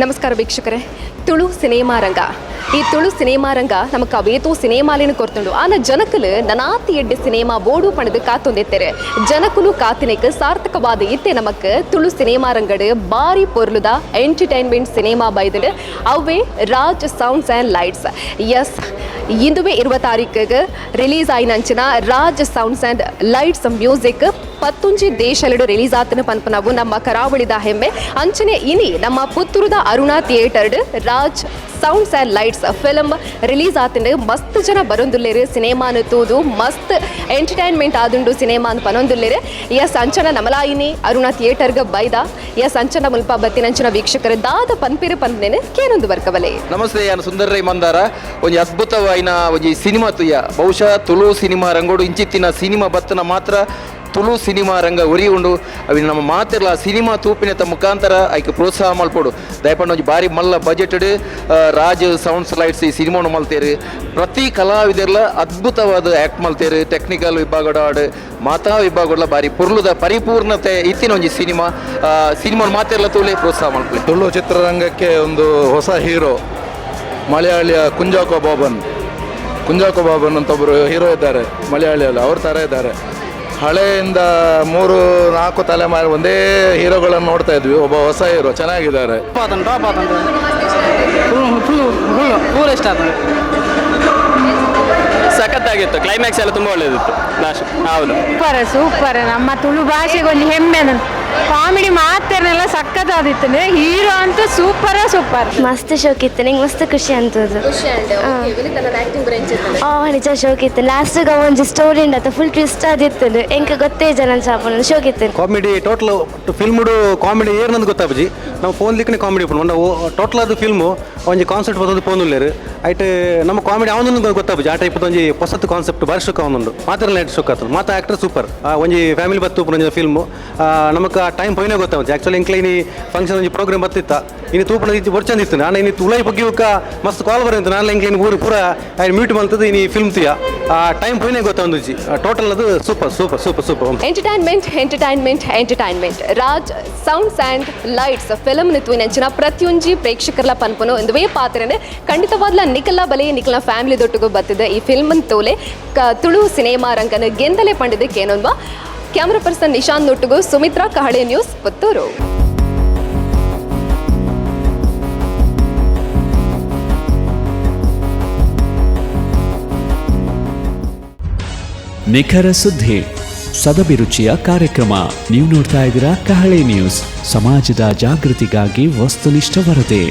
ನಮಸ್ಕಾರ ವೀಕ್ಷಕರೇ. ತುಳು ಸಿನಿಮಾ ರಂಗ, ಈ ತುಳು ಸಿನಿಮಾ ರಂಗ ನಮಕ್ ಅವೇತೋ ಸಿನಿಮಾಲೇನು ಕೊರ್ತುಂಡು. ಆನ ಜನಕುಲು ನನಾತಿ ಎಡ್ಡೆ ಸಿನಿಮಾ ಬೋಡು ಪಣದು ಕಾತೊಂದಿತ್ತೆರೆ. ಜನಕುಲು ಕಾತಿನೆಕ್ ಸಾರ್ಥಕವಾದ ಇತ್ತೆ ನಮಕ್ ತುಳು ಸಿನಿಮಾ ರಂಗಡು ಬಾರಿ ಪೊರ್ಲುದ ಎಂಟರ್ಟೈನ್ಮೆಂಟ್ ಸಿನಿಮಾ ಬೈದುಂಡು. ಅವೇ Raj sounds and lights. Yes, ಇಂದುವೆ 20 ತಾರೀಕಿಗೆ ರಿಲೀಸ್ ಆಯಿನಂಚಿನ Raj sounds and lights music 11 ದೇಶಲೆಡು ರಿಲೀಸ್ ಆತನ ಪನ್ಪನವು ನಮ್ಮ ಕರಾವಳಿದ ಹೆಮ್ಮೆ. ಅಂಚನೆ ಇನಿ ನಮ್ಮ ಪುತ್ತೂರುದ ಅರುಣಾ ಥಿಯೇಟರ್ಡ್ Raj sounds and lights film release ಆತಂಡು. ಮಸ್ತ್ ಜನ ಬರೊಂದುಲ್ಲೇರು. ಸಿನಿಮಾನು ತೂದು ಮಸ್ತ್ ಎಂಟರ್ಟೈನ್ಮೆಂಟ್ ಆದುಂಡು ಸಿನಿಮಾನ್ ಪನೊಂದುಲ್ಲೇರು. ಎಸ್, ಅಂಚನ ನಮಲಾಯಿನಿ ಅರುಣಾ ಥಿಯೇಟರ್ಗೆ ಬೈದ. ಎಸ್, ಅಂಚನ ಮುಲ್ಪ ಬತ್ತಿನಂಚನ ವೀಕ್ಷಕರು ದಾದ ಪನ್ಪಿರು ಪನ್ನೇನು ಕೇನೊಂದು ಬರ್ಕಬಲೆ. ನಮಸ್ತೆ, ಯಾನ್ ಸುಂದರ್ ರೈ ಮಂದಾರ. ಒಂಜಿ ಅದ್ಭುತವಾಯಿನ ಒಂಜಿ ಸಿನಿಮಾ ತುಯ್ಯ. ಬಹುಶಃ ತುಳು ಸಿನಿಮಾ ರಂಗೋಡು ಇಂಚಿತ್ತಿನ ಸಿನಿಮಾ ಬತ್ತನ ಮಾತ್ರ ತುಳು ಸಿನಿಮಾ ರಂಗ ಒರಿ ಉಂಡು. ಅವಿನ ನಮ್ಮ ಮಾತೆರ್ಲ ಸಿನಿಮಾ ತೂಪಿನತ ಮುಖಾಂತರ ಐಕ್ ಪ್ರೋತ್ಸಾಹ ಮಲ್ಪೊಡು. ದಯಪಂಡ ಒಂಜಿ ಬಾರಿ ಮಲ್ಲ ಬಜೆಟೆಡ್ ರಾಜ್ ಸೌಂಡ್ಸ್ ಲೈಟ್ಸ್ ಈ ಸಿನಿಮಾನು ಮಲ್ತೇರು. ಪ್ರತಿ ಕಲಾವಿದರ್ಲ ಅದ್ಭುತವಾದ ಆ್ಯಕ್ಟ್ ಮಲ್ತೇರು. ಟೆಕ್ನಿಕಲ್ ವಿಭಾಗದ, ಮಾತಾ ವಿಭಾಗಗಳ ಬಾರಿ ಪೊರ್ಲುದ ಪರಿಪೂರ್ಣತೆ ಇತ್ತಿನ ಒಂಜಿ ಸಿನಿಮಾ. ಸಿನಿಮಾ ಮಾತೆರ್ಲ ತೂಲೆ, ಪ್ರೋತ್ಸಾಹ ಮಲ್ಪಲೆ. ತುಳು ಚಿತ್ರರಂಗಕ್ಕೆ ಒಂದು ಹೊಸ ಹೀರೋ, ಮಲಯಾಳಿಯ ಕುಂಜಾಕೋ ಬಾಬನ್. ಕುಂಜಾಕೋ ಬಾಬನ್ ಅಂತ ಒಬ್ಬರು ಹೀರೋ ಇದ್ದಾರೆ ಮಲಯಾಳಿಯಲ್ಲಿ, ಅವ್ರ ಥರ ಇದ್ದಾರೆ. ಹಳೆಯಿಂದ ಮೂರು ನಾಲ್ಕು ತಲೆಮಾರು ಒಂದೇ ಹೀರೋಗಳನ್ನು ನೋಡ್ತಾ ಇದ್ವಿ. ಒಬ್ಬ ಹೊಸ ಹೀರೋ, ಚೆನ್ನಾಗಿದ್ದಾರೆ. ಟಾಪ್ ಆತಂಡು, ಟಾಪ್ ಆತಂಡು. ಫುಲ್ ಫುಲ್ ಫುಲ್ ಪೂರ ಇಷ್ಟ ಆತಂಡು. ಸಖತ್ತಾಗಿತ್ತು. ಕ್ಲೈಮ್ಯಾಕ್ಸ್ ಎಲ್ಲ ತುಂಬ ಒಳ್ಳೇದಿತ್ತು ಲಾಸ್ಟ್, ಹೌದು. Super super. ನಮ್ಮ ತುಳು ಭಾಷೆಗೆ ಒಂದು ಹೆಮ್ಮೆ. ಕಾಮಿಡಿ ಮಾತನ್ನೆಲ್ಲ ಸಖತ್ತಾದಿತ್ತು. ಹೀರೋ ಅಂತೂ ಸೂಪರ್ ಸೂಪರ್. ಮಸ್ತ್ ಶೋಕಿತ್ತು. ನಿಂಗೆ ಮಸ್ತ್ ಖುಷಿ ಅಂತದ್ದು. ಆ, ನಿಜ ಶೋಕಿತ್ತು. ಲಾಸ್ಟಿಗೆ ಒಂಜಿ ಸ್ಟೋರಿ ಉಂಡತ್ತ, ಫುಲ್ ಟ್ವಿಸ್ಟ್ ಆದಿತ್ತು. ಎಂಕ್ ಗೊತ್ತೇ ಜನ ಚಾಪುನ ಶೋಕಿತ್ತು. ಕಾಮಿಡಿ ಟೋಟಲ್ ಫಿಲ್ಮ್ಡು ಕಾಮಿಡಿ ಏರ್ನಂದು ಗೊತ್ತಾಪುಜಿ. ನಾವು ಫೋನ್ ಲಿಕ್ಕನೆ ಕಾಮಿಡಿ ಉಪ್ಪುಂಡು. ನಾವು ಟೋಟಲ್ ಅದು ಫಿಲ್ಮು ಒಂಜಿ ಕಾನ್ಸೆಪ್ಟ್ ಬತ್ತದು ಪೋನುಲ್ಲೇರು. ಐಟ್ ನಮ್ಮ ಕಾಮಿಡಿ ಅವನೊಂದು ಗೊತ್ತಾಪುಜಿ. ಆ ಟೈಪ್ ಒಂಜಿ ಹೊಸತು ಕಾನ್ಸೆಪ್ಟ್ ಬಾರಿ ಶುಕ್ ಅವನುಂಡು. ಮಾತ್ರ ಲೈಟ್ ಶುಕ್ ಆತುಂಡು. ಮಾತ ಆಕ್ಟರ್ ಸೂಪರ್. ಒಂಜಿ ಫ್ಯಾಮಿಲಿ ಬತ್ತು ಉಪ್ಪುನ ಒಂಜಿ ಫಿಲ್ಮು. ನಮಕ್ ಆ ಟೈಮ್ ಪೋಯಿನೇ ಗೊತ್ತಾಪುಜಿ. ಆಕ್ಚುಲಿ ಎಂಕ್ಲೆ ಇನಿ ಫಂಕ್ಷನ್ ಒಂಜಿ ಪ್ರೋಗ್ರಾಮ್ ಬತ್ತಿತ್ತ. ಇನಿ ತೂಪುನ ಇಜ್ಜಿ ಬೊರ್ಚಂದಿತ್ತು. ನಾನು ಇನಿ ತುಳೈ ಪೊಗ್ಗಿಯುಕ್ಕ ಮಸ್ತ್ ಕಾಲ್ ಬರಂತು. ನಾನು ಎಂಕ್ಲೆ ಇನಿ ಊರು ಪೂರ ಮ್ಯೂಟ್ ಮಲ್ತದ್ದು. ಇನಿ ಫಿಲ್ಮ್ ತುಯ ಆ ಟೈಮ್ ಪೋಯಿನೇ ಗೊತ್ತಾವೊಂದುಜ್ಜಿ. ಟೋಟಲ್ ಅದು super super super super. Entertainment, entertainment, entertainment. Raj sounds and lights film ತೂಯಿನಂಚಿನ ಪ್ರತಿಯೊಂಜಿ ಪ್ರೇಕ್ಷಕರ್ಲ ಪನ್ಪುನು ಇಂದುವೇ ಪಾತ್ರನೆ. ಖಂಡಿತವಾದ್ಲ ನಿಖಲ ಬಲೆ, ನಿಖಲ ಫ್ಯಾಮಿಲಿ ದೊಟ್ಟುಗು ಬತ್ತಿದೆ ಈ ಫಿಲ್ಮ್ ತೋಲೆ. ತುಳು ಸಿನಿಮಾ ರಂಗನ ಗೆಂದಲೆ ಪಂಡಿದ ಕೇನೊಂದ್ವ. ಕ್ಯಾಮರಾ ಪರ್ಸನ್ ನಿಶಾಂತ್ ನೊಟ್ಟುಗು ಸುಮಿತ್ರಾ, ಕಹಳೆ ನ್ಯೂಸ್, ಪುತ್ತೂರು. ನಿಖರ ಸುದ್ದಿ, ಸದಭಿರುಚಿಯ ಕಾರ್ಯಕ್ರಮ. ನೀವು ನೋಡ್ತಾ ಇದ್ದೀರಾ ಕಹಳೆ ನ್ಯೂಸ್, ಸಮಾಜದ ಜಾಗೃತಿಗಾಗಿ ವಸ್ತುನಿಷ್ಠ ವರದಿ.